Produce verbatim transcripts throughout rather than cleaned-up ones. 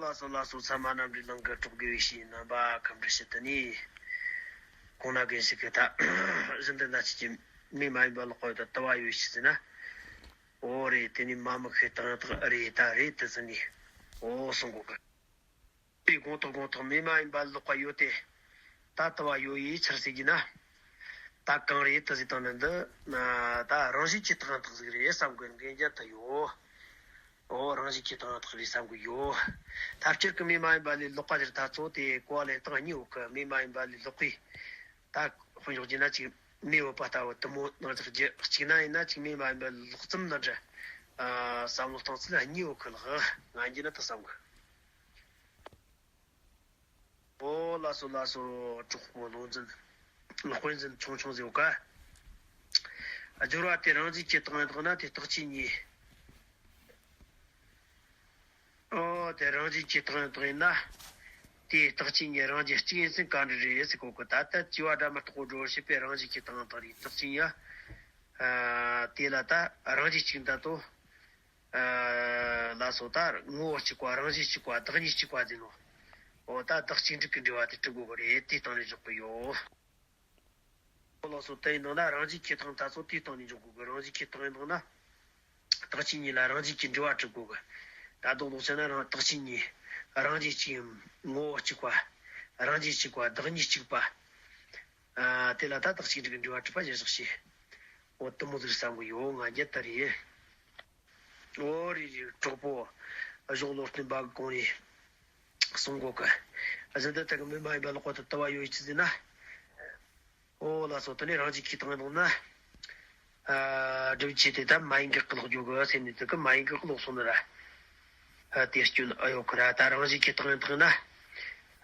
ལགས་སོ་ལགས་སོ། ཚད་མ་རྣམ་འགྲེལ་གླིང་གི་གྲོགས་དགེ་བའི་བཤེས་གཉེན་རྣམ་པ། ཁམས་འདྲི་ཞུ། དེ་ནས་གོང་ན་རྒན་ཞིག་གིས་ད་གཞན་དོན་ལ་ཆེད་ཀྱི་མི་མ་ཡིན་པ་ལོག་པ་ཡོད་དོ་ལྟ་བ་ཡོད་ཞིག་ཟེར་ན། འོ་རེད། དེ་ནས་མ་མི་ཤེས་དང་དག་རེད། ད་རེད་དེ་ཟེར་ནས་འོ་གསུང་གོ་གི། དེ་དགོངས་དག་དགོངས་དག་མི་མ་ཡིན་པ་ལོག་པ་ཡོད་དེ། ད་ལྟ་བ་ཡོད་ཡིས་ཆར་ཟེར་གྱི་ན། ད་གང་རེད་དུ་ཟེར་དང་ནི་འདི། ད་རང་བཞིན་གྱིས་དང་དག་ཟིག་རེད་བསམ་གི་འགན་རྒྱ་ད་ཡོད། འོ་རང་བཞིན་གྱིས་དང་དག་རེད་བསམ་གི་ཡོད། ཐབས་ཆེར་གི་མི་མ་ཡིན་པ་ལས་ལོག་པ་ཟེར་ད་ཚོ་དེ་གོ་བ་ལེན་སྟངས་གཉིས་ཡོད་གི། མི་མ་ཡིན་པ་ལས་ལོག་པའི་ད་དཔེ་འཇོག་རྒྱུ་ན་ཅིག་མི་འོད་པ་ལྟ་བུ་དུ་མོ་ནང་ཅིག་རྒྱུ་གཅིག་ན་ཡིན་ན་ཅིག་མི་མ་ཡིན་པ་ལོག་ཙམ་ན་འདྲ། བསམ་བློ་གཏོང་ཚུལ་གཉིས་ཡོད་གི་ལགས། ང་རྒྱུ་ན་དུ་བསམ་གི། ཨོ་ལགས་སོ་ལགས་སོ། གྲོགས་པོ་བློ་འཛིན་དཔེ་འཛིན་ཆུང་ཆུང་ཟེར་བ་ཀ། སྦྱོར་བ་དེ་རང་བཞིན་གྱིས་དང་དག་ན་དེ་རྟགས་ཆོས་གཉིས། ཨོ་དེ་རང་བཞིན་གྱིས་དང་དག་ཡིན་ན། དེའི་རྟགས་ཆོས་གཉིས་རང་བཞིན་གཅིག་ཡིན་ཚེ་ག་འདྲ་རེད་ཟེར་གོ་གི། ད་ལྟ་བྱིས་པ་སྒྲ་མི་རྟག་པོ་སྒྲོ་བར་བྱེད་པའི་རང་བཞིན་གྱིས་དང་དག་རེད། རྟགས་ཆོས་གཉིས་ཡ། དེ་ལ་ད་རང་བཞིན་གཅིག་འདྲ་དོ། ལ་སོགས་ད་ངོ་བོ་གཅིག་པ་རང་བཞིན་གཅིག་པ་བདག་ཉིད་གཅིག་པ་ཟེར་ནོ། འོ་ད་བདག་གཅིག་འགྲིག་གི་འབྲེལ་བ་དེ་གྲུབ་དགོས་པ་རེད། དེ་སྟེང་ནས་འཇོག་གི་ཡོད། འོ་ལ་སོགས་དེ་ཡིན་ནང་ན་རང་བཞིན་གྱིས་དང་ད་སོགས་དེ་སྟེང་ནས་འཇོག་དགོས་གི། རང་བཞིན་གྱིས་དང་ཡིན་ནང་ན་བདག་གཅིག་ཉིད་ལ་རང་བཞིན་གྱི་འབྲེལ་བ་གྲུབ་དགོས་གི། ད་རྡོག་རྡོག་བྱས་ན་རང་བདག་གཅིག་ཉིད་རང་བཞིན་གཅིག་ངོ་བོ་གཅིག་པ་རང་བཞིན་གཅིག་པ་བདག་ཉིད་གཅིག་པ། དེ་ལ་ད་བདག་གཅིག་འགྲིག་གི་འབྲེལ་བ་གྲུབ་པ་ཞེས་བཞག་བྱས། འོ་དུ་མོ་ཟིག་བསམ་གི་ཡོད། ང་རྒྱལ་ལྟར་ཡིན། འོ་རེད་རེད། གྲོགས་པོ་གཞུང་བློ་བསྟན་པ་གི་གོང་ནས་གསུང་གོ་གི། གཞན་དོན་དག་གི་མི་མ་ཡིན་པ་ལོག་པ་དུ་ལྟ་བ་ཡོད་ཅི་ཟེར་ན། འོ་ལ་སོགས་དེ་ནས་རང་བཞིན་གྱིས་དང་ཡིན་ན། སྒྲུབ་བྱེད་དེ་ད་མ་ཡིན་དགག་གི་ལོག་རྒྱུ་གི་སེམས་ནི་དེ་གི་མ་ཡིན་དགག་ལོག་སོང་ནི་ར། དེ་སྐྱོན་ཨ་ཡོད་གི་ར། ད་རང་བཞིན་གྱིས་དང་ཡིན་དང་ན།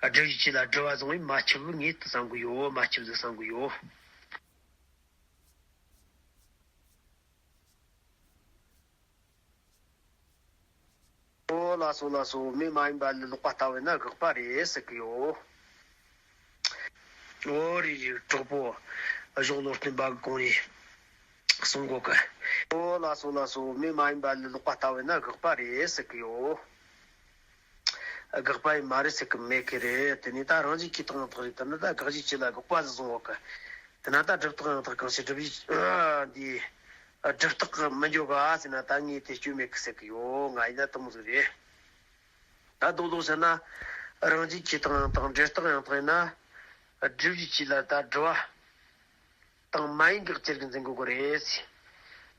སྒྲུབ་བྱེད་ལ་སྒྲུབ་པ་བཟུང་བས་མ་ཁྱབ་ངེས་དུ་བསམ་གི་ཡོད། མ་ཁྱབ་ཟིག་བསམ་གི་ཡོད། ཨོ་ལགས་སོ་ལགས་སོ། མི་མ་ཡིན་པ་ལས་ལོག་པ་ལྟ་བས་ན་དགག་པ་རེད་ཟེར་གི་ཡོད། ཨོ་རེད་རེད། གྲོགས་པོ་གཞུང་བློ་བསྟན་པ་གི་གོང་ནས་གསུང་གོ་གི། ཨོ་ལགས་སོ་ལགས་སོ། མི་མ་ཡིན་པ་ལས་ལོག་པ་ལྟ་བས་ན་དགག་པ་རེད་ཟེར་གི་ཡོད། དགག་པ་ཡིན་མ་རེད་ཟེར་གི་མེད་གི་རེད། དེ་ནས་ད་རང་བཞིན་གྱིས་དང་དག་རེད། དེ་ནི་ད་དགག་བྱའི་ཆོས་ལ་དགག་པ་ཟིག་བཟུང་བ་གི། དེ་ན་ད་སྒྲུབ་རྟགས་ཡང་དག་གང་ཞིག་སྒྲུབ་བྱའི་འདི་སྒྲུབ་རྟགས་མི་འཇོག་ག་ཟེར་ན་ད་ངས་དེ་སྐྱོན་མེད་གི་ཟེར་གི་ཡོད། ང་ཡིན་ན་དེ་མོ་ཟིག་རེད། ད་རྡོག་རྡོག་བྱས་ན་རང་བཞིན་གྱིས་དང་དག་འབྲེལ་རྟགས་ཡང་དག་ཡིན་ན། སྒྲུབ་བྱའི་ཆོས་ལ་ད་སྒྲུབ་པ་དང་མ་ཡིན་དགག་ཅེར་གི་འཛིན་དགོས་གི་རེད།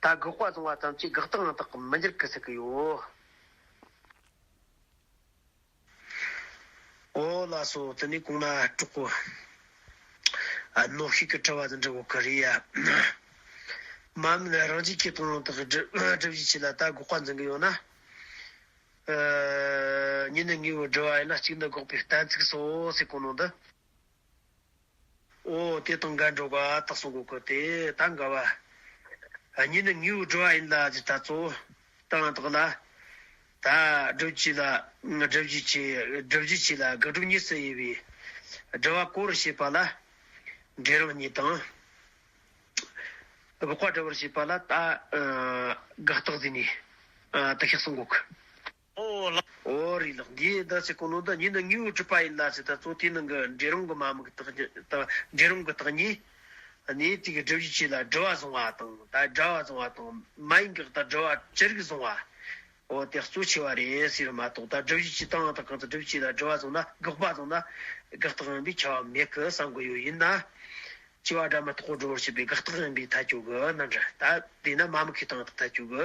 ད་དགག་པ་བཟུང་བ་ཙམ་གྱིས་དགག་རྟགས་ཡང་དག་གི་མི་འགྱུར་གི་ཟེར་གི་ཡོད། ཨོ་ལགས་སོ། དེ་ནས་གོང་ན་གྲོགས་པོ་ཨ་ནོ་ཤིག་གི་དྲི་བ་དེ་འདྲ་གོ་གི་རེད་ཡ། མ་མིན་རང་བཞིན་གྱིས་དང་དག་སྒྲུབ་སྒྲུབ་བྱའི་ཆོས་ལ་ད་དགག་པ་འཛིན་གི་ཡོད་ན། ཨ་གཉིས་ནི་དངོས་པོའི་སྒྲུབ་པ་ཡིན་ལ་གཅིག་ནི་དགག་པའི་གཏན་ཚིགས་སོ་ཟེར་གོ་ནོ་འདི། ཨོ་དེ་དང་འགལ་འགྲོ་ག་དག་གསུང་གོ་གི། དེ་ད་འགལ་བ། གཉིས་ནི་དངོས་པོའི་སྒྲུབ་པ་ཡིན་ལ་ཟེར་ད་ཚོ། དང་དག་ལ། ད་སྒྲུབ་བྱའི་ལ་སྒྲུབ་བྱའི་ཆོས་སྒྲུབ་བྱའི་ཆོས་ལ་དགག་སྒྲུབ་གཉིས་སུ་དབྱེ་བའི་སྒྲུབ་པ་གོ་བར་བྱེད་པ་ལ་འབྲས་རང་གཉིས་དང་། དགག་པ་སྒྲུབ་པར་བྱེད་པ་ལ་ད་དགག་རྟགས་ཟེར་ནས་དེ་ཤག་གསུང་གོ་གི། ཨོ་ལགས། ཨོ་རེད་ལགས། འདིའི་ད་ཚེ་གོ་ནོ་ད་གཉིས་ནི་དངོས་པོའི་གྲུབ་པ་ཡིན་ལ་ཟེར་ད་ཚོ་དེའི་ནང་གི་འབྲས་རང་གི་མ་མི་གི་རྟགས་ཀྱི་ད་འབྲས་རང་གི་རྟགས་གཉིས། གནས་དེ་གི་སྒྲུབ་བྱའི་ཆོས་ལ་སྒྲུབ་པ་བཟུང་བ་དང་ད་སྒྲུབ་པ་བཟུང་བ་དང་མ་ཡིན་དགག་ད་སྒྲུབ་པ་ཅེར་གི་བཟུང་བ། ཨོ་དེ་གཙོ་ཆེ་བ་རེད་ཟེར་མ་གཏོགས་ད་སྒྲུབ་བྱའི་ཆོས་དང་དག་གང་དུ་སྒྲུབ་བྱའི་ཆོས་ལ་སྒྲུབ་པ་བཟུང་ན་དགག་པ་བཟུང་ན་དགག་རྟགས་ཡིན་པས་ཁྱབ་པ་མེད་གི་བསམ་གི་ཡོད། ཡིན་ན། བྱ་བ་སྒྲ་མི་རྟག་པོ་སྒྲུབ་པར་བྱེད་པའི་དགག་རྟགས་ཡིན་པས་ཐལ་ཆོག་གི་རྣམ་འདྲ། ད་དེས་ན་མ་མི་ཁའི་དང་དག་ཐལ་ཆོག་གི།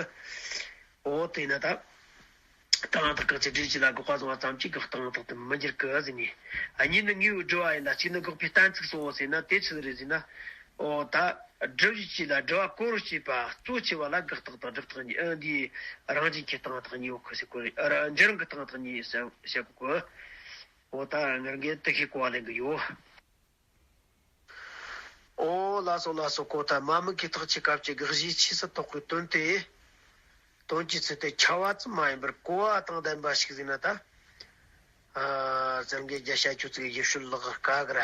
འོ་དེས་ན་ད། དང་དག་གང་ཚེ་སྒྲུབ་བྱའི་ཆོས་ལ་དགག་པ་བཟུང་བ་ཙམ་གྱིས་དགག་རྟགས་དག་ཏུ་མི་འགྱུར་གི་ཟེར་ནས། གཉིས་ནི་དངོས་པོའི་སྒྲུབ་པ་ཡིན་ལ་གཅིག་ནི་དགག་པའི་གཏན་ཚིགས་སོ་ཟེར་ན་དེ་ཆི་ཟིག་རེད་ཟེར་ན། འོ་ད། སྒྲུབ་བྱའི་ཆོས་ལ་སྒྲུབ་པ་གོ་བར་བྱེད་པ་གཙོ་ཆེ་བ་ལ་དགག་རྟགས་དང་སྒྲུབ་རྟགས་གཉིས་ཨ་འདིའི་རང་བཞིན་གྱི་དང་དག་གཉིས་ཡོད་གི་ཟེར་གོ་རེད། འབྲས་རང་གི་དང་དག་གཉིས་བཤད་བཤད་གོ་གི། འོ་ད་ངར་འགན་དེ་ཤེས་གོ་བ་ལེན་གི་ཡོད། ཨོ་ལགས་སོ་ལགས་སོ། གོ་ད་མ་མི་གི་ཐག་ཆོད་སྐབས་ཀྱི་དགག་བྱའི་ཆོས་སུ་གཏོགས་པའི་དོན་དེ། དོན་གྱི་ཚུལ་དེ་ཁྱབ་པ་ཙམ་མ་ཡིན་པར་གོ་བ་དང་ལྡན་པ་ཞིག་ཟེར་ན་ད། ཨ་ཟེར་མཁན་བརྒྱ་ཆ་བཅུ་ཚིག་ཡེ་ཤུ་ལག་དཀའ་གི་ར།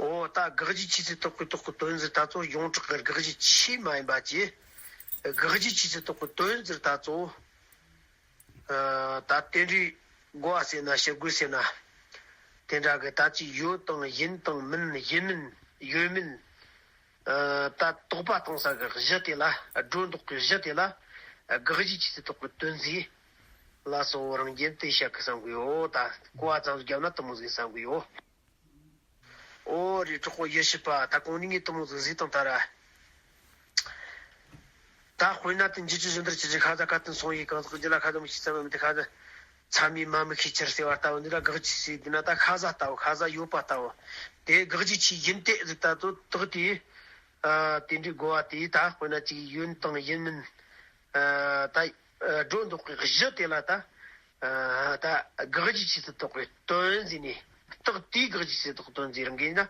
ཨོ་ད་དགག་བྱའི་ཆོས་སུ་གཏོགས་པའི་གཏོགས་པའི་དོན་ཟེར་ད་ཚོ་ཡོངས་གྲགས་ཀྱི་དགག་བྱའི་ཆོས་མ་ཡིན་པ་ཀྱི། དགག་བྱའི་ཆོས་སུ་གཏོགས་པའི་དོན་ཟེར་ད་ཚོ། ད་དེ་འདྲའི་གོ་བ་ཟེར་ན་ཕྱིར་རྒོལ་ཟེར་ན། དེ་འདྲ་གི་ད་ཅི་ཡོད་དང་ཡིན་དང་མིན་ཡིན་མིན་ཡོད་མིན། ད་དོགས་པ་གཏོང་ས་གི་གཞི་དེ་ལ། སྒྲོ་འདོགས་གི་གཞི་དེ་ལ། དགག་བྱའི་ཆོས་ཚུལ་རྟོགས་པའི་དོན་རྫས་ལ་སོགས་རང་རྒྱུད་དེ་བཤད་གི་བསམ་གི་ཡོད། ད་གོ་བ་ཙམ་ཟིག་བརྒྱབ་ན་དེ་མོ་ཟིག་བསམ་གི་ཡོད། ཨོ་རེད། གྲོགས་པོ་ཡེ་ཤེས་པ། ད་གོང་ནས་ངས་དེ་མོ་ཟིག་ཟིག་དང་ད་ར། ད་དཔེར་ན་དེ་འཇིགས་བྱེད་གཞན་དོན་ཆོས་ཅན། ཤ་ཟ་ཁ་ཏོན་སོང་ཡི་གང་ཟག་རྒྱུད་ལ་ཁ་ཟས་མི་ཤེས། ཚྭ་མ་མི་འཐུང་། ཁ་ཟས་ཚྭ་མེད་མ་མི་ཤེས་ཁྱེར་ཟེར་བ་ལྟ་བུ་འདི་ལ་དགག་བྱའི་ཆོས་ཟེར་ན། ད་ཤ་ཟ་ལྟ་བུ། ཤ་ཟ་ཡོད་པ་ལྟ་བུ། དེ་དགག་བྱའི་ཆོས་ཡིན་ཏེ་ཟིག་ད་དོ་དག་དེ། ཨ། དེ་འདྲའི་གོ་བ་དེ། ད་དཔེར་ན་ཅིག་ཡོད་དང་ཡིན་མིན། ཨ། ད་སྒྲོ་འདོགས་པའི་གཞི་དེ་ལ་ད། ཨ། ད་དགག་བྱའི་ཆོས་ཚུལ་རྟོགས་པའི་དོན་ཟེར་ནས། རྟགས་དེའི་དགག་བྱའི་ཆོས་ཚུལ་རྟོགས་དོན་ཟེར་གི་ཡིན་ན།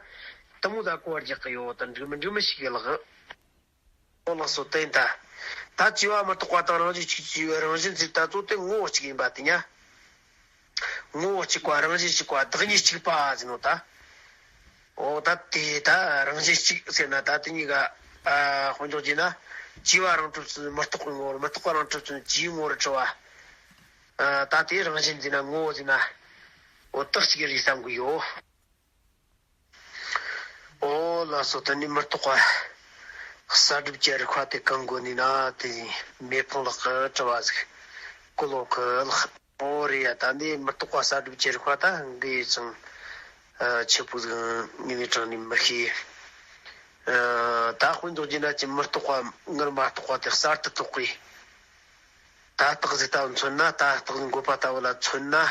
དེ་མོ་ད་གོ་བ་རྒྱག་གི་ཡོད། ད་འགྲིག་མི་འགྲིག་མི་ཤེས་གི་ལགས། ཨོ་ལགས་སོ། བསྟན་ད། ད་བཅས་པ་མི་རྟག་པ་དང་རང་བཞིན་གཅིག་ཅེས་པའི་རང་བཞིན་ཟེར་ད་ཚོ་དེ་ངོ་བོ་གཅིག་ཡིན་པ་དེ་ཉ། ངོ་བོ་གཅིག་པ་རང་བཞིན་གཅིག་པ་བདག་ཉིད་གཅིག་པ་ཟེར་ནོ་ད། ཨོ་ད་དེ་ད་རང་བཞིན་གཅིག་ཟེར་ན་ད་དེ་གཉིས་ཀ། ཨ། དཔེ་འཇོག་བྱས་ན། བཅས་པ་རང་གྲུབ་ཚུལ་མི་རྟག་པའི་ངོ་བོར། མི་རྟག་པ་རང་གྲུབ་ཚུལ་བཅས་པའི་ངོ་བོར་གྲུབ་པ། ཨ། ད་དེ་རང་བཞིན་ཟེར་ན་ངོ་བོ་ཟེར་ན། ཨོ་རྟགས་གཅིག་རེད་བསམ་གི་ཡོད། ཨོ་ལགས་སོ། ད་ནི་མི་རྟག་པ་གསར་སྒྲུབ་ཀྱི་རིགས་པ་དེ་གང་དགོས་ནི་ན། དེ་མེ་ཕུང་ལགས་ཀྱི་དྲི་བ་ཟིག་གོ་ལོ་གི་ལགས། ཨོ་རེད་ཡ། ད་ནི་མི་རྟག་པ་གསར་སྒྲུབ་ཀྱི་རིགས་པ་ད་འགི་ཡི་ཚང་ཆེ་པོ་ཟིག་ངེས་ནས་དྲང་ནས་མི་ཤེས། ཨ། ད་དཔེ་འཇོག་བྱས་ན་ཅི། མི་རྟག་པ་སྔར་མ་རྟག་པ་དེ་གསར་དུ་རྟོགས་པའི། ད་རྟགས་ཟིག་ལྟ་བུ་མཚོན་ན། ད་རྟགས་འགོད་པ་ལྟ་བུ་ལ་མཚོན་ན། ཨ།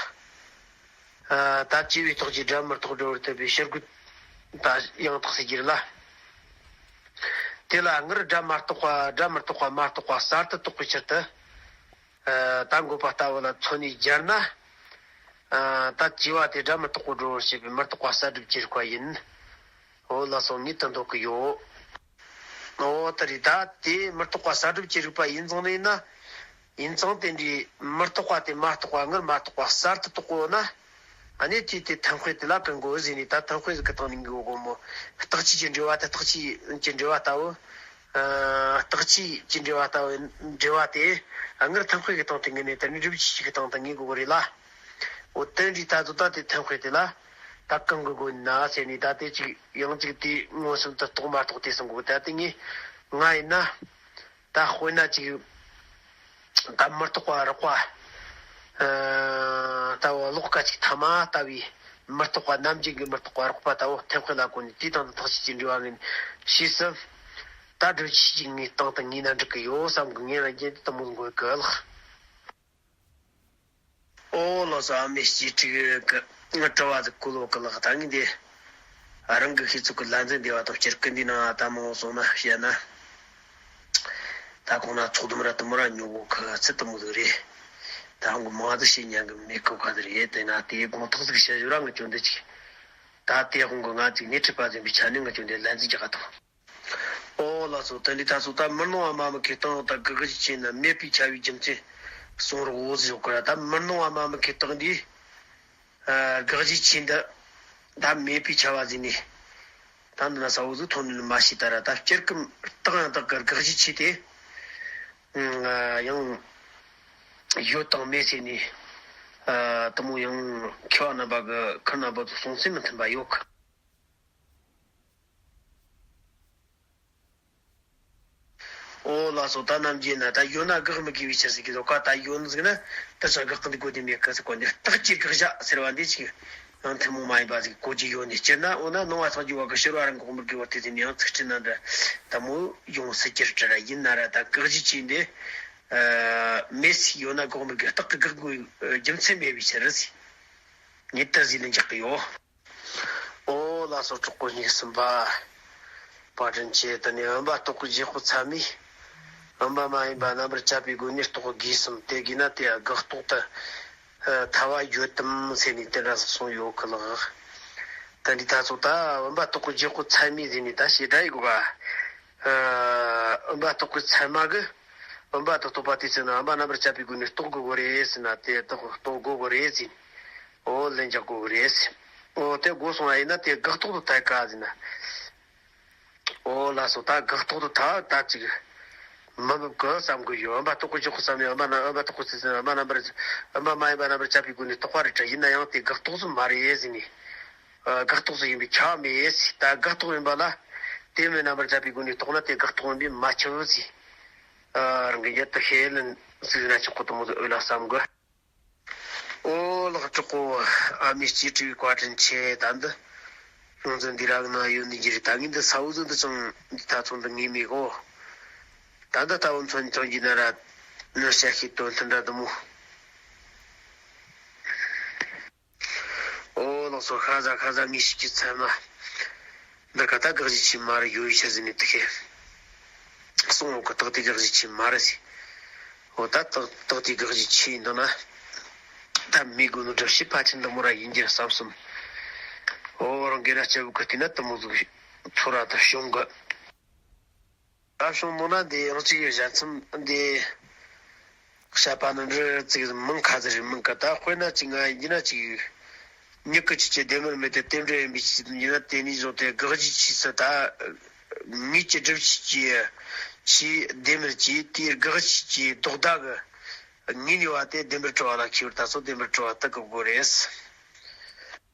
ད་བཅས་པའི་རྟགས་ཀྱིས་སྒྲ་མི་རྟག་སྒྲོ་བར་ཐལ་བའི་ཕྱིར་རྒོལ་ད་ཡང་དག་ཟེར་རྒྱུ་རེད་ལ། དེ་ལ་སྔར་སྒྲ་མ་རྟག་པ། སྒྲ་མི་རྟག་པ་མ་རྟག་པ་གསར་དུ་རྟོགས་པའི་ཕྱིར་དུ། ཨ། ད་འགོད་པ་ལྟ་བུ་ལ་མཚོན་ནས་སྦྱར་ན། ཨ། ད་བཅས་པ་དེ་སྒྲ་མི་རྟག་པ་སྒྲོ་བར་བྱེད་པའི་མི་རྟག་པ་གསར་སྒྲུབ་ཀྱི་རིགས་པ་ཡིན། འོ་ལགས་སོ། ངས་དེ་འདོད་གི་ཡོད། ཨོ་ད་རེད། ད་དེ་མི་རྟག་པ་གསར་སྒྲུབ་ཀྱི་རིགས་པ་ཡིན་ཙང་ནི་ན། ཡིན་ཙང་དེ་འདྲའི་མི་རྟག་པ་དེ་མ་རྟག་པ་སྔར་མ་རྟག་པ་གསར་དུ་རྟོགས་གོ་ན། ཨ་ནི་དེ་དེ་ཐབས་མཁས་དེ་ལ་གང་དགོས་ཟེར་ནས། ད་ཐབས་མཁས་ཟིག་གི་སྟེང་ནས་འགོད་དགོས་མོ། རྟགས་ཆོས་ཀྱི་འབྲེལ་བ་དེ། རྟགས་ཆོས་ཀྱི་འབྲེལ་བ་ལྟ་བུ། ཨ། རྟགས་ཆོས་ཀྱི་འབྲེལ་བ་ལྟ་བུ། འབྲེལ་བ་དེ་སྔར་ཐབས་མཁས་ཀྱི་སྟེང་དུ་ངེས་ནས། ད་ནི་སྒྲུབ་བྱེད་ཆོས་ཀྱི་སྟེང་དུ་ངེས་དགོས་གི་རེད་ལ། འོ་དེ་འདྲའི་ད་དུ་ད་དེ་ཐབས་མཁས་དེ་ལ་ད་གང་གི་དགོས་ན་ཟེར་ནས། ད་དེ་ཅིག་ཡང་ཅིག་དེ་མངོན་སུམ་དུ་རྟོགས་མ་རྟོགས་དེ་གསུང་གོ། ད་དེ་ངས་ང་ཡིན་ན། ད་དཔེར་ན་ཅིག་ད་མི་རྟག་པ་རགས་པ། ཨ། ད་བ་ཀློག་སྐད་ཅིག་ཐ་མ་ལྟ་བུའི་མི་རྟག་པ། ནམ་རྒྱུན་གྱི་མི་རྟག་པ་རགས་པ་ལྟ་བུ་ཐབས་མཁས་ལ་གོ་ནས། དེའི་སྟེང་དུ་རྟགས་ཆོས་ཀྱི་འབྲེལ་བ་ངེས་ནས་ཕྱིས་སུ་ད་སྒྲུབ་བྱེད་ཆོས་ཀྱི་སྟེང་དུ་ངེས་ན་འགྲིག་གི་ཡོད་བསམ་གི། ངས་རང་རྒྱུན་དུ་དེ་མོ་འགོད་གི་ལགས། ཨོ་ལགས་སོ། ཨ་མེ་སྤྱི་ཁྲིག་གི་དྲི་བ་ཟིག་གོ་ལོ་གི་ལགས། ད་ངས་འདི་རང་གི་ཤེས་ཚོད་ཀྱི་ལན་ཚིག་འདི་བ་དང་སྤྱིར་ཀུན་འདི་ནང་ད་མང་བོ་སོང་ན་བཤད་ན། ད་གོང་ན་ཚོགས་འདུ་མི་ར་དུ་མི་ར་ཉོ་གོ་གི་ཚིག་དུ་མོ་ཟིག་རེད། ད་ཧང་གི་མང་ཟིག་བཤད་ཉན་གི་མེད་གི་ག་ཟིག་རེད། དེ་ན་དེའི་དགོངས་ཐག་ཟིག་བཤད་ཞོར་ང་ཅོ་འདི་ཅིག་ད་དེ་ཧང་གི་ང་ཅིག་ནས་ཁྲིད་པ་ཟིན་པའི་ཆ་ནས་ང་ཅོ་འདི་ལན་ཚིག་རྒྱག་ག་ཐོག་ཨོ་ལགས་སོ། དེ་འདྲའི་ད་སོ་ད་མི་སྣང་བ་མ་མི་ཁེ་སྟོང་དང་དགག་བྱའི་ཆོས་རྣམས་མེད་པའི་ཁྱབ་པའི་རྒྱུ་མཚན་གསུང་རོགས་འོ་ཟེར་གོ་ར། ད་མི་སྣང་བ་མ་མི་ཁེ་སྟོང་འདི། ཨ། དགག་བྱའི་ཆོས་འདི་ད་མེད་པའི་ཁྱབ་པ་ཟེར་ནས། ད་འདི་ན་ས་འོ་ཟིག་ཐོན་ནས་མ་ཤེས། ད་ར་ད་སྤྱིར་གི་རྟགས་ཡང་དག་གི་དགག་བྱའི་ཆོས་དེ། ཨ། ཡང་ཡོད་དང་མེད་ཟེར་ནས། ཨ། དེ་མོ་ཡང་མཁས་པ་རྣམ་པ་གི་ཁུར་རྣམ་པ་ཚོ་གསུང་ཚུལ་མི་མཐུན་པ་ཡོད་གི། ཨོ་ལགས་སོ། ད་ནམ་རྒྱུན་ན་ད་ཡོད་ན་དགག་མི་དགོས་པའི་ཕྱིར་ཟེར་གི་འདུག་ག་ད་ཡོད་ཟིག་ན་ད་ཆ་དགག་གི་འདུག་དགོས་དེ་མེད་གི་ཟེར་གོ། འདི་རྟགས་ཀྱི་དགག་བྱ་ཟེར་བ་འདི་ཅིག་ཡང་ཐུན་མོང་མ་ཡིན་པ་ཟིག་གོ་རྒྱུ་ཡོད་ནི། སྤྱིར་ན་འོ་ན་སྣང་བ་ཐག་རྒྱུ་བ་གི་ཕྱིར་བ་རང་འགོག་མི་དགོས་པར་དེ་ཟིན་ཡང་ཚིག་ཁྲི་ན་འདྲ་ད་མོ་ཡོང་སྲིད་ཀྱི་རེད། ཡིན་ན་ར་ད་དགག་བྱའི་ཆོས་འདི་མེད་ཟིག་ཡོད་ན་དགག་མི་དགོས། རྟགས་ཀྱི་དགག་དགོས་རྒྱུ་མཚན་མེད་པའི་ཕྱིར་ཟིག་ངས་ད་ཟིག་ལན་རྒྱག་གི་ཡོད། ཨོ་ལགས་སོ། གྲོགས་པོ་གཉིས་གསུམ་པ། བཀའ་དྲིན་ཆེ། དེ་ནས་བུམ་པ་རྟོགས་པའི་བྱེད་པོ་ཚད་མས་བུམ་པ་མ་ཡིན་པ་རྣམ་པར་དཔྱད་པའི་སྒོ་ནས་རྟོགས་དགོས་སམ། དེ་དགོས་ན་དེ་དགག་རྟོག་ཏུ་ཐལ་བ་ཡོད་དམ་ཟེར་ནས་དེ་འདྲ་གསུངས་ཡོད་གི་ལགས། དེ་འདྲའི་ད་ཚོ་ད་བུམ་པ་རྟོགས་པའི་བྱེད་པོ་ཚད་མས་ཟེར་ནས་ད་བྱེད་སྒྲ་ཡི་གོ་ག་བུམ་པ་རྟོགས་པའི་ཚད་མ་གི་བུམ་པ་དང་རྟོག་པ་དེ་ཚོ་ན་བུམ་པ་རྣམ་པར་དཔྱད་པའི་སྒོ་ནས་རྟོགས་དགོས་གོ་རེད་ཟེར་ན། དེ་རྟོགས་རྟོགས་དགོས་གོ་རེད་ཟེར། ཨོ་ལན་རྒྱག་དགོས་གོ་རེད་ཟེར། ཨོ་དེ་དགོས་སོང་བ་ཡིན་ན་དེ་དགག་རྟོག་ཏུ་ཐལ་ག་ཟེར་ན། ཨོ་ལགས་སོ། ད་དགག་རྟོག་ཏུ་ཐལ། ད་ཅིག་ མི་འབབ་གི་བསམ་གི་ཡོད། ཨམ་པ་རྟོགས་གི་ཆོག་གི་བསམ་ཡང་ཨམ་པ་ན་ཨམ་པ་རྟོགས་གི་ཟེར་ཟེར་ཨམ་པ་རྣམ་པར་ཨམ་པ་མ་ཡིན་པ་རྣམ་པར་ཆགས་པའི་སྒོ་ནས་རྟོགས་པ་རེད་དྲ། ཡིན་ན་ཡང་དེ་དགག་རྟོགས་སུ་མ་རེད་ཟེར་ནས། ཨ། དགག་རྟོགས་སུ་ཡིན་པའི་ཁྱབ་མེད་ཟེར། ད་དགག་རྟོགས་ཡིན་པ་ལ་དེ་མིན་རྣམ་པར་ཆགས་པའི་སྒོ་ནས་རྟོགས་ན་དེ་དགག་རྟོགས་ཡིན་པས་མ་ཁྱབ་ཟེར། ཨ། རང་གི་ཡུལ་དུ་ཤེས་ལེན་ཟེར་ན་ཆོག་གི་དེ་མོ་ཟིག་འོས་ལ་བསམ་གི། ཨོ་ལགས་གྲོགས་པོ། ཨ་མའི་གཅེས་སྤྲས་པའི་བཀའ་དྲིན་ཆེ། ད་འདི་ཁྱོད་ཚོ་འདི་རག་ན་ཡོད་ནི་རྒྱུ་རེད། ད་ངས་འདི་ས་འོག་ཚོ་འདི་ཅང་འདི་ད་ཚོ་འདི་ངས་མེད་གོ། ད་འདི་ལྟ་བུ་མཚོན་ཆང་གྱི་ན་ར་ནི་བཤད་ཤེས་དོན་མཐུན་འདྲ་འདི་མོ། ཨོ་ལགས་སོ། ཤ་ཟ་ཤ་ཟ། ངས་ཤིག་གི་ཚད་མ་འདི་ག་ད་དགག་བྱའི་ཆོས་མ་རེད། ཡོད་ཕྱིར་ཟེར་ནས་དེ་ཤེས་སོང་ངོ་གི། རྟགས་དེ་དགག་བྱའི་ཆོས་མ་རེད་ཟེར། འོ་ད་རྟགས་རྟགས་དེ་དགག་བྱའི་ཆོས་ཡིན་འདུག་ན། ད་མི་དགོས་ནོ་སྒྲུབ་བྱེད་ཕལ་ཆེར་འདི་མོ་ར་ཡིན་རྒྱུ་བསམ་སོང་། ཨོ་རང་གི་ར་སྐྱ་བོ་གི་བལྟས་ན་དེ་མོ་ཟིག་ཚོར་བ་དེ་བྱུང་གི། ད་བྱུང་མོ་ན་འདི་ཡང་གཅིག་གི་ཞལ་མཚམས་འདི་བཤད་པ་ནི་འདྲི་ཚིག་མང་ཁ་ཟིག་རེད། མིན་གི། ད་དཔེར་ན་གཅིག་ང་ཡིན་ན་གཅིག་མྱིག་གི་ཆུ་སྐྱེས་ལྡན་མིན་མེད་དེ་རྟེན་འབྲེལ་ཡིན་པའི་ཆེད་དུ་ཡིན་ན། དེ་ནས་བཟུང་སྟེ་དགག་བྱའི་ཆོས་སུ་ད་ངེས་ཀྱི་སྒྲུབ་བྱེད་ཀྱི་ཆོས་ལྡན་མིན་གྱི་དེའི་དགག་བྱའི་ཆོས་ལྡོག་ཟླ་གི་ངེས་ནས་བ་དེ་ལྡན་པར་གྲུབ་པ་ལ་ཁེལ་བར་ད་ཚོ་ལྡན་པར་གྲུབ་པ་དེ་གི་སྒོ་རེད།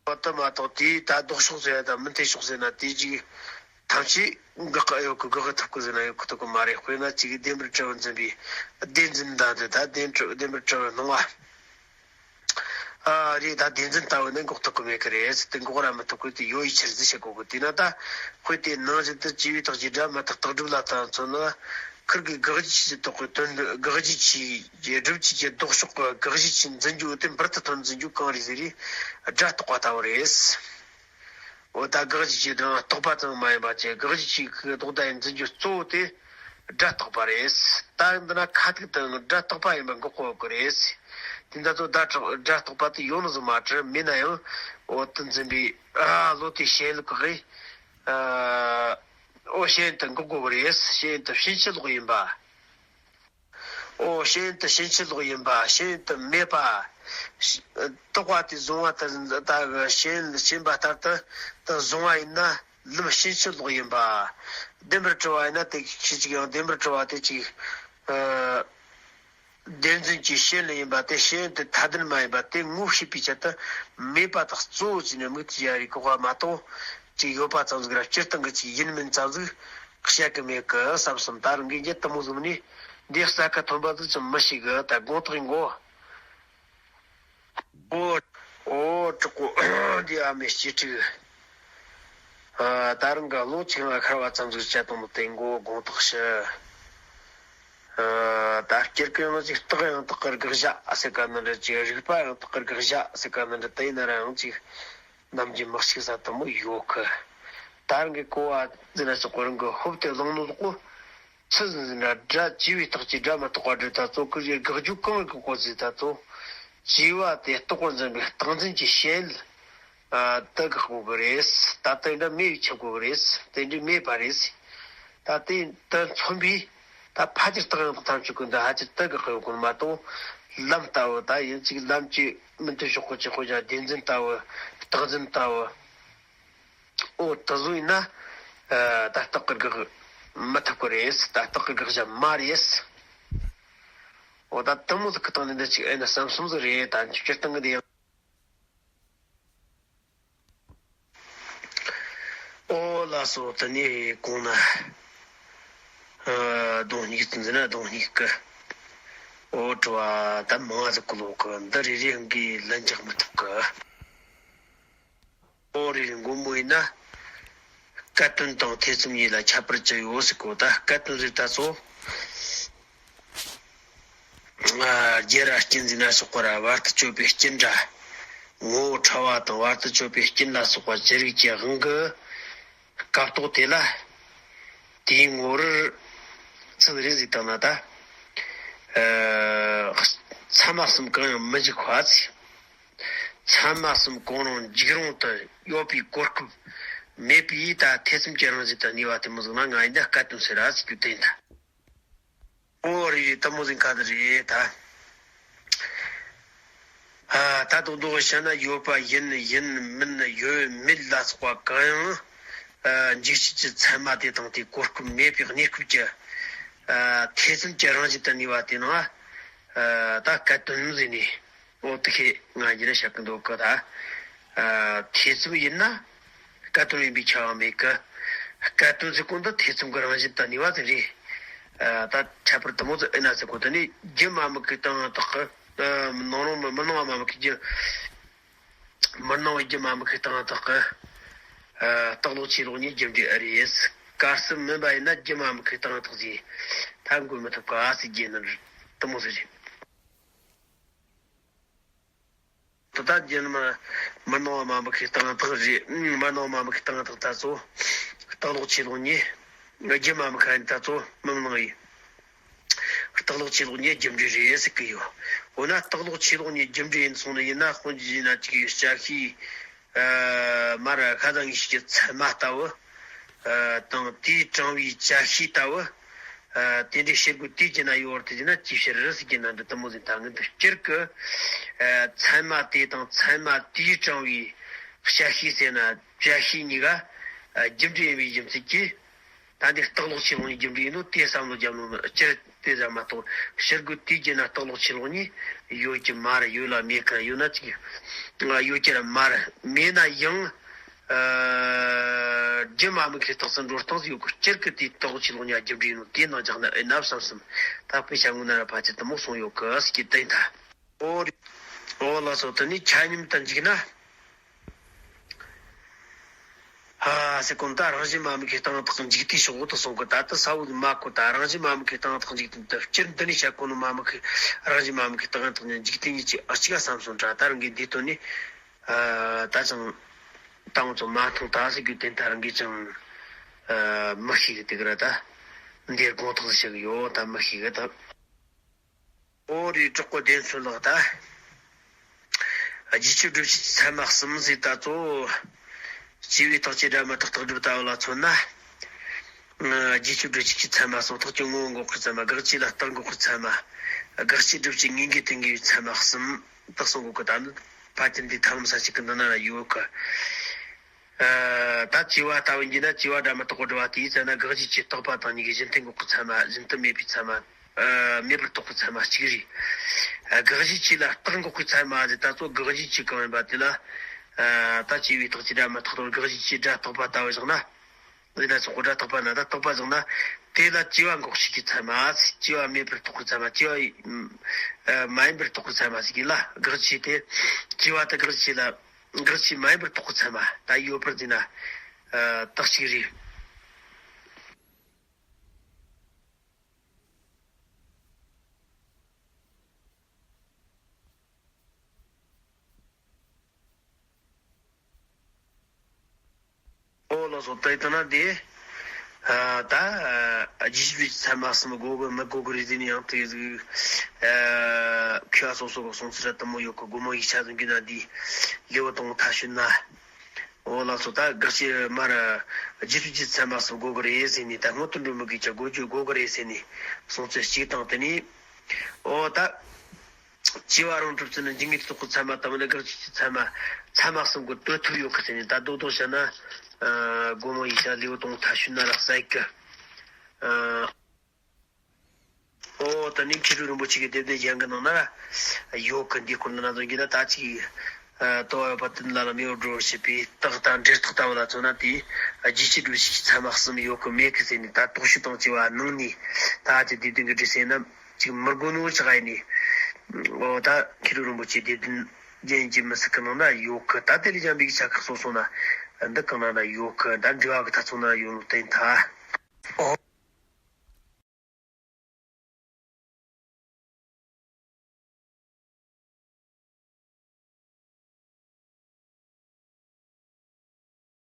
བ་དེ་མ་གཏོགས་དེའི་ད་ལྡོག་ཕྱོགས་ཟེར་ཡ་དང་མི་མཐུན་ཕྱོགས་ཟེར་ན་དེ་ཅིག་ཐམས་ཅད་འགག་གི་ཡོད་གི། འགག་གི་ཐུབ་གི་ཟེར་ན་ཡོད་གི་ཐུབ་གི་མ་རེད། དཔེར་ན་གཅིག་གིས་བདེན་པར་གྲུབ་པར་འཛིན་པའི་བདེན་འཛིན་དང་དེ་ད་བདེན་གྲུབ་བདེན་པར་གྲུབ་པར་སྣང་བ། ཨ་རེད། ད་བདེན་འཛིན་ལྟ་བུ་ནི་འགོག་ཐུབ་གི་མེད་གི་རེད། དེ་འགོག་ར་མི་ཐུབ་གི། དེ་ཡོད་ཡི་ཕྱིར་ཟེར་བཤད་གོ་གི། དེས་ན་ད་དཔེ་དེ་ནང་བཞིན་དུ་སྐྱེ་བའི་རྟགས་ཀྱིས་སྒྲ་མི་རྟག་རྟགས་སྒྲུབ་ལ་ལྟ་མཚོན་ན། ཁིར་གི་དགག་བྱའི་ཆོས་ཀྱི་ལྡོག་པའི་དོན། དགག་བྱའི་ཆོས་ཀྱི་སྒྲུབ་བྱེད་ཀྱི་ལྡོག་ཕྱོགས་ཀྱི་དགག་བྱའི་ཆོས་འཛིན་རྒྱུ་དེ་འབུར་དུ་ཐོན་འཛིན་རྒྱུ་གང་རེད་ཟེར་རེད། སྒྲ་རྟག་པ་ལྟ་བུ་རེད། འོ་ད་དགག་བྱའི་ཆོས་དང་རྟག་པ་ཙམ་མ་ཡིན་པ་བཅས་དགག་བྱའི་ཆོས་ཀྱི་ལྡོག་ཟླ་ཡི་འཛིན་རྒྱུ་གཙོ་བོ་དེ་སྒྲ་རྟག་པ་རེད། ད་འདི་ན་ཁ་ཐུག་དང་སྒྲ་རྟག་པ་ཡིན་པ་འགོག་གོ་གི་རེད། དེ་འདྲ་ཚོ་སྒྲ་རྟག་སྒྲ་རྟག་པ་དེ་ཡོད་ནི་ཟིག་མ་གྲུབ། མེད་ན་ཡང་འོ་དེ་འཛིན་པའི་ཨ་བློ་དེ་ཞེན་ལུགས་ཀྱི་རེད། ཨ། ཨོ་ཤེས་ཡོན་དུ་འགོག་དགོས་པ་རེད། ཤེས་ཡོན་དུ་ཕྱིན་ཅི་ལོག་ཡིན་པ། ཨོ་ཤེས་ཡོན་དུ་ཕྱིན་ཅི་ལོག་ཡིན་པ། ཤེས་ཡོན་དུ་མེད་པ། རྟོག་པ་དེ་བཟུང་བ་ལྟར་ད་ཤེས་ཡོན་ཕྱིན་པ་ལྟར་དུ་དུ་བཟུང་བ་ཡིན་ན་ལམ་ཕྱིན་ཅི་ལོག་ཡིན་པ། བདེན་པར་གྲུབ་པ་ཡིན་ན་དེ་ཁྱི་གཅིག་ཡང་བདེན་པར་གྲུབ་པ་དེ་གཅིག་ཨ། བདེན་རྫུན་གྱི་ཤེས་ཡོན་ཡིན་པ་དེ་ཤེས་ཡོན་དེ་ཐ་དད་མ་ཡིན་པ་དེ་ངོ་ཤེས་པའི་ཆེད་དུ་མེད་པ་དག་གཙོ་བོ་བྱས་ནས་དམིགས་ཏེ་ཡ་རིགས་གོ་བ་མ་གཏོགས་ཅིག་ཡོད་པ་ཙམ་ཟིག་ར་སྤྱིར་བཏང་གི་ཅིག་ཡིན་མིན་ཙམ་ཟིག་བཤད་གི་མེད་གི་བསམ་སོང་། ད་རུང་གི་ཡིད་དུ་མོ་ཟིག་ནས་འདི་ས་ཁ་ཐོན་པ་ཟིག་ཅང་མི་ཤེས་གི། ད་དགོངས་དག་ཡིན་གོ། ཨོ། ཨོ་གྲོགས་པོ། འདི་ཨ་མའི་གཅེས་ཕྲུག་ཨ། ད་རུང་གི་བློ་ཆེན་ལ་ཤར་བ་ཙམ་ཟིག་བྱ་དང་མི་བསྟན་གོ། དགོངས་དག་ཞུ། ཨ། ད་སྐྱེ་རྒུ་ཡང་ཅིག་རྟགས་ཡང་དག་གི་དགག་བྱ་ཟེར་ག་ནི་འདྲ། ཅིག་རིགས་པ་ཡང་དག་གི་དགག་བྱ་ཟེར་ག་ནི་འདྲ། དེ་ཡིན་ན་ར་ཡང་ཅིག་རྣམ་འགྱུར་མི་གཅིག་ས་དུ་མོ་ཡོད་གི། ད་རུང་གི་གོ་བ་འཛིན་ན་ཅིག་གོ་རང་གི་ཧོབ་སྟེ་བླངས་ནོ་ལོག་གོ། ཚུལ་ཟིན་ཟིན་ན་སྒྲ་བཅས་པའི་རྟགས་ཀྱིས་སྒྲ་མི་རྟག་པ་སྒྲུབ་ད་ཚོ་ཀུན་གྱི་དགག་རྒྱུ་གང་གི་གོ་ཟིན་ད་ཚོ། བཅས་པ་དེ་རྟག་པར་འཛིན་པའི་རྟགས་འཛིན་གྱི་ཞེན། ཨ། དེ་དགག་དགོས་གི་རེད། ད་དེ་འདྲ་མེད་པའི་ཆགས་དགོས་གི་རེད། དེ་འདྲ་མེད་པ་རེད། ད་དེ་དེ་མཚོན་པའི་ད་ཕ་ཅིར་རྟགས་ཡང་དག་ཐམས་ཅད་ཀུན་ཏུ་ཧ་ཅིར་དེ་དགག་གི་ཡོད་གོ་མ་གཏོགས། ལམ་ལྟ་བུ་ད་ཡིན་ཅིག་ལམ་གྱི་མི་མཐུན་ཕྱོགས་ཀྱི་ཆགས་གོ་ཡ་བདེན་འཛིན་ལྟ་བུ། རྟགས་འཛིན་ལྟ་བུ། ཨོ་དེ་བཟོ་ཡིན་ན། ཨ། ད་རྟགས་ཀྱི་དགག་མི་ཐུབ་ཀྱི་རེད། ད་རྟགས་ཀྱི་དགག་བྱ་མ་རེད། ཨོ་ད་དེ་མོ་ཟིག་གི་སྟེང་ནས་འདི་ཅིག་ཨེ་ན་བསམ་སོང་ཟིག་རེད། ད་འཇུག་སྤྱིར་བཏང་གི་དེ་ཡང་། ཨོ་ལགས་སོ། དེ་ནས་གོང་ན། ཨ། གདོང་གཉིས་ཙམ་ཟིན་ན་གདོང་གཉིས་ཀི། ཨོ་དྲི་བ་ད་མང་ཟིག་གི་ལོག་གི། འདི་རེ་རེ་གི་ལན་རྒྱག་མི་ཐུབ་གི། ཨོ་རེ་རེ་མགོ་མོ་ཡིན་ན། སྐད་དོད་དང་ཐེ་ཚོམ་གཉིས་ལ་ཁྱད་པར་ཅི་ཡོད་ཟེར་གོ། ད་སྐད་དོད་ཟེར་ད་ཚོ། ཨ། རྒྱུ་ར་རྐྱེན་ཟེར་ན་སོགས་པ་ར་བར་དུ་གཅོད་པའི་རྐྱེན་ར། ངོ་བོ་ཕྲ་བ་དང་བར་དུ་གཅོད་པའི་རྐྱེན་ལ་སོགས་པ་ཅི་རིགས་ཀྱི་དབང་གིས། སྐབས་ཐོག་དེ་ལ། དེའི་ངོ་བོར། ཚུལ་རེ་ཟིག་བཏང་ན་ད། ཨ། ཚད་མ་གསུམ་གང་ཡང་མི་འཇིག་པ་ཚེ། ཚད་མ་གསུམ་གང་རུང་འཇིག་རུང་དུ་ཡོད་པའི་གོ་སྐབས་མེད་པའི་ད་ཐེ་ཚོམ་གྱི་རང་བཞིན་དུ་གནས་པ་དེ་མོ་ཟིག་ན་ང་ཡིན་ན་སྐད་དོད་ཟེར་ར་ཟེར་རྒྱུ་དེ་ཡིན་ད། ཨོ་རེད། དེ་མོ་ཟིག་ག་དེ་རེད་ད། ཨ། ད་དུང་མདོར་བཤད་ན་ཡོད་པ་ཡིན་ཡིན་མིན་ཡོད་མེད་ལ་སོགས་པ་གང་ཡང་། ཨ། འཇིག་བྱེད་ཀྱི་ཚད་མ་དེ་དང་དེའི་གོ་སྐབས་མེད་པའི་གནས་སྐབས་ཀྱི་ ཨ། ཐེ་ཚོམ་གྱི་རང་བཞིན་དུ་གནས་པ་དེ་ནང་ཨ། ད་སྐད་དོད་ཟེར་ནས། འོ་དེ་ཁས་ང་ཡིན་ན་བཤད་གི་འདུག་གི་ད། ཨ། ཐེ་ཚོམ་ཡིན་ན་སྐད་དོད་ཡིན་པའི་ཁྱབ་པ་མེད་གི། སྐད་དོད་ཟེར་གོ་འདི་ཐེ་ཚོམ་གྱི་རང་བཞིན་དུ་གནས་པ་ཟིག་རེད། ཨ། ད་ཁྱད་པར་དུ་མོ་ཟིག་ཨེ་ན་ཟེར་གོ་དེ་ནི་རྒྱུ་མ་དམིགས་གི་སྟེང་དག་གི། ཨ། ནང་རུང་མི་མི་སྣང་བ་མ་དམིགས་གི་རྒྱུ། མི་སྣང་བའི་རྒྱུ་མ་དམིགས་ཀྱི་སྟེང་དག་གི། ཨ། རྟགས་ལོག་ཆོས་ལོག་གཉིས་རྒྱུ་འབྲས་ཨེ་རེད། གལ་སྲིད་མིན་པ་ཡིན་ན་རྒྱུ་མ་དམིགས་ཀྱི་སྟེང་དག་ཅེས་ཐལ་འགོད་མི་ཐུབ་ག་ཟེར་རྒྱུ་ནི་དེ་མོ་ཟིག་རེད། དེ་ལྟར་རྒྱུ་མ་མི་སྣང་བ་མ་དམིགས་ཀྱི་སྟེང་དག་རེད། མི་སྣང་བ་མ་དམིགས་ཀྱི་སྟེང་དག་ད་ཚོ་རྟགས་ལོག་ཆོས་ལོག་གཉིས། རྒྱུ་མ་དམིགས་ཁ་ཡིན་ད་ཚོ་མི་སྣང་བའི། རྟགས་ལོག་ཆོས་ལོག་གཉིས་རྒྱུ་འབྲས་རེད་ཟེར་གི་ཡོད། འོ་ན་རྟགས་ལོག་ཆོས་ལོག་གཉིས་རྒྱུ་འབྲས་ཡིན་སོང་ནི་ཡིན་ན། དཔེར་ན་ཅིག་ཡོད། ཅ་ཤེས། ཨ། མར་ཤ་དང་ངེས་ཤེས་ཀྱི་ཚད་མ་ལྟ་བུ། ཨ། དང་དེས་དྲངས་པའི་ཅ་ཤེས་ལྟ་བུ། ཨ། དེ་འདྲའི་ཤེས་དགོས་དུས་ཀྱི་ན་ཡོད་བར་དུ་ཡིན་ན་ཅིའི་ཕྱིར་ཟེར་གྱི་ན་འདི་དེ་མོ་ཟིག་ད་ངས་འདི་སྤྱིར་གི། ཨ། ཚད་མ་དེ་དང་ཚད་མ་དེས་དྲངས་པའི་ཅ་ཤེས་ཟེར་ན་ཅ་ཤེས་གཉིས་ཀ། ཨ། རྒྱུ་འབྲས་ཡིན་པའི་རྒྱུ་མཚན་གྱིས། ད་འདི་རྟགས་ལོག་ཆོས་ལོག་གཉིས་རྒྱུ་འབྲས་ཡིན་ནོ་དེ་བསམ་བློ་བརྒྱབ་ནོ་སྤྱིར་དེ་ཙམ་མ་གཏོགས། ཕྱིར་རྒོལ་དུས་ཀྱི་ན་རྟགས་ལོག་ཆོས་ལོག་གཉིས་ཡོད་ཀྱི་མ་རེད། ཡོད་ལ་མེད་གི། ཡོད་ན་ཅིག་ཡོད་ཀྱི་ར་མ་རེད། མེད་ན་ཡང་། ཨ། རྒྱུ་མ་དམིགས་ཀྱི་རྟགས་སུ་འགྲོ་སྟངས་ཡོད་གི། སྤྱིར་གི་དེ་རྟགས་ལོག་ཆོས་ལོག་གཉིས་རྒྱུ་འབྲས་ཡིན་ནོ་དེ་ནང་འཇགས་ན་ཨེ་ན་བསམ་བསམ། ད་དཔེ་བྱ་དངོས་ན་ར་ཕལ་ཆེར་དེ་མོ་གསུངས་ཡོད་གི་ཟེར་གྱི་དེ་ཡིན་ད། འོ་རེད། འོ་ལགས་སོ། དེ་ནས་ཆ་མཉམ་དུ་འཇུག་ན། ཨ་ཟེར་གོ་ནོ་ད་རང་བཞིན་མ་དམིགས་ཀྱི་སྟེང་དག་འཇུག་དུས་ཤོག་འོ་དེ་གསུང་གི། ད་ལྟ་ས་བོ་མ་གོ་ད་རང་བཞིན་མ་དམིགས་ཀྱི་སྟེང་དག་འཇུག་དུས་དེ་སྤྱིར་འདི་ནས་བཤད་གོ་ནོ་མ་དམིགས་ཀྱི་རང་བཞིན་མ་དམིགས་ཀྱི་སྟེང་དག་ནས་འཇུག་དུས་གཉིས་ཀྱི་ཨ་གཅིག་ག་བསམ་སོང་ད་རང་གིས་འདི་དོན་ནི། ཨ། ད་ཅང་ད་ང་ཚོ་མ་མཐོང་ད་ཟེར་རྒྱུ་དེ་ད་རང་གིས་ཅང་། ཨ། མི་ཤེས་གི། དེ་ག་ར་ད་འདིར་དགོངས་དག་བྱེད་གི་ཡོད་ད་མི་ཤེས་གི་ད། འོ་རེད། གྲོགས་པོ་བདེ་མཚོ་ལགས། ད་རྗེས་སྤྱོད་སྒྲུབ་བྱེད་ཀྱི་ཚད་མ་གསུམ་ཟེར་ད་ཚོ། སྐྱེ་བའི་རྟགས་ཀྱི་སྒྲ་མི་རྟག་རྟགས་སྒྲུབ་ལྟ་བུ་ལ་མཚོན་ན། རྗེས་སྤྱོད་སྒྲུབ་བྱེད་ཀྱི་ཚད་མ་གསུམ། རྟགས་ཀྱི་ངོ་བོ་འགོག་པའི་ཚད་མ། དགག་བྱ་ལ་རྟགས་འགོག་པའི་ཚད་མ། དགག་བྱའི་སྒྲུབ་བྱེད་ངེས་འགལ་དུ་འགལ་བའི་ཚད་མ་གསུམ། དེ་གསུང་གོ་གི། ད་ནི་ཕལ་ཆེར་འདི་ཐ་ལམ་ས་ཞིག་གི་འདི་ན་ར་ཡོད་གི། ཨ། ད་བྱས་པ་ལྟ་བུ་ཡིན་ན་བྱས་པ་སྒྲ་མི་རྟག་པར་སྒྲུབ་པ་དེའི་ཚེ་ན་དགག་བྱའི་ཆོས་རྟག་པ་དང་གཉིས་ཀྱི་གཞི་མཐུན་འགོག་པའི་ཚད་མ། གཞི་མཐུན་མེད་པའི་ཚད་མ། ཨ། མེད་པར་རྟོགས་པའི་ཚད་མ་གཅིག་རེད། ཨ། དགག་བྱའི་ཆོས་ལ་རྟགས་འགོག་པའི་ཚད་མ་ཟེར་ད་ཚོ་དགག་བྱའི་ཆོས་གང་ཡིན་པ་དེ་ལ། ཨ། ད་བྱས་པའི་རྟགས་ཀྱི་སྒྲ་མི་རྟག་རྟགས། དགག་བྱའི་ཆོས་སྒྲ་རྟག་པ་ལྟ་བུ་བཞག་ན། འདི་ལ་སོགས་སྒྲ་རྟག་པ་ན་ད་རྟག་པ་བཞག་ན། དེ་ལ་བྱས་པ་འགོག་བྱེད་ཀྱི་ཚད་མ། བྱས་པ་མེད་པར་རྟོགས་པའི་ཚད་མ། བྱས་པ་མ་ཡིན་པར་རྟོགས་པའི་ཚད་མ་ཟེར་གི་ལ། དགག་བྱའི་དེ། བྱས་པ་དེ་དགག་བྱའི་ལ། དགག་བྱའི་མ་ཡིན་པར་རྟོགས་པའི་ཚད་མ་ད་ཡོད་པར་བརྩིས་ན། ཨ། རྟགས་གཅིག་རེད། ཨོ་ལགས་སོ། ད་ལྟ་ན་དེ། ཨ། ད་རྗེས་སྤྱོད་ཚད་མ་གསུམ་དགོས་གི་མི་དགོས་གི་རེད་ཟེར་ནས་ཡང་དེ་ཟིག་ཨ། མཁས་པ་སོ་སོ་གི་གསུང་ཚུལ་ར་དེ་མོ་ཡོད་གི། སྒོ་མང་ཡིག་ཆ་ཟིན་རྒྱུ་ན་འདི་ལེའུ་དང་པོ་མཐའ་དཔྱོད་ན། ཨོ་ལགས་སོ། ད་དགག་བྱའི་མར་རྗེས་སྤྱོད་ཀྱི་ཚད་མ་གསུམ་དགོས་གི་རེད་ཟེར་ནས། ད་སྔོན་དུ་འགྲོ་མི་དགོས་ཀྱི་དགོས་རྒྱུ་དགོས་གི་རེད་ཟེར་ནས་གསུང་ཚུལ་གཅིག་དང་། དེ་ནས་ཨོ་ད་བྱས་པ་རང་གྲུབ་ཚུལ་ནི་འཇིག་ངེས་རྟོགས་པའི་ཚད་མ་དང་པོ་ནི་དགག་བྱའི་ཚད་མ། ཚད་མ་གསུམ་གྱི་དོད་ཐུབ་ཡོད་གི་ཟེར་ནས། ད་རྡོག་རྡོག་བཤད་ན། ཨ། སྒོ་མང་ཡིག་ཆ་ལེའུ་དང་པོ་མཐའ་དཔྱོད་ན་རག་ས་ཡོད་གི། ཨ། ཨོ་ད་ནི་མཁས་གྲུབ་རིན་པོ་ཆེ་གི་དེབ་ཐེར་གཞན་གྱི་ནང་ན་ར་ཡོད་གི། འདི་སྐོར་འདི་ན་ཚོ་གི་ད་ད་ཅིག་ཨ། ལྟོ་བ་ཡོད་པ་དེ་ལ་ལ་མེ་ཡོད་འགྲོ་བྱེད་པའི་རྟགས་དང་འབྲེལ་རྟགས་ལྟ་བུ་ལ་མཚོན་ན། དེ་རྗེས་སྤྱོད་སྒྲུབ་བྱེད་ཀྱི་ཚད་མ་གསུམ་ཡོད་གི་མེད་གི་ཟེར་ནས། ད་རྟོག་དཔྱོད་དང་བཅས་པ་ནང་ནས་ད་ཅི་དེ་དོན་གྱི་འགྲེལ་བཤད་ན་ཅིག་མི་དགོས་ནོ་ཅིག་ཡིན་ནས། ཨོ་ད་མཁས་གྲུབ་རིན་པོ་ཆེ་དེབ་ཐེར་རྒྱན་གྱི་མི་སྲིད་གི་ནང་ན་ཡོད་གི། ད་དེ་ལས་གཞན་པའི་ཆ་ཁག་སོ་སོ་ན་འདི་གང་ན་ན་ཡོད་གི། ད་འགྲེལ་བ་གི་ཐ་ཚོ་ན་ཡོད་ནོ་བསྟན་ཐལ། ཨོ།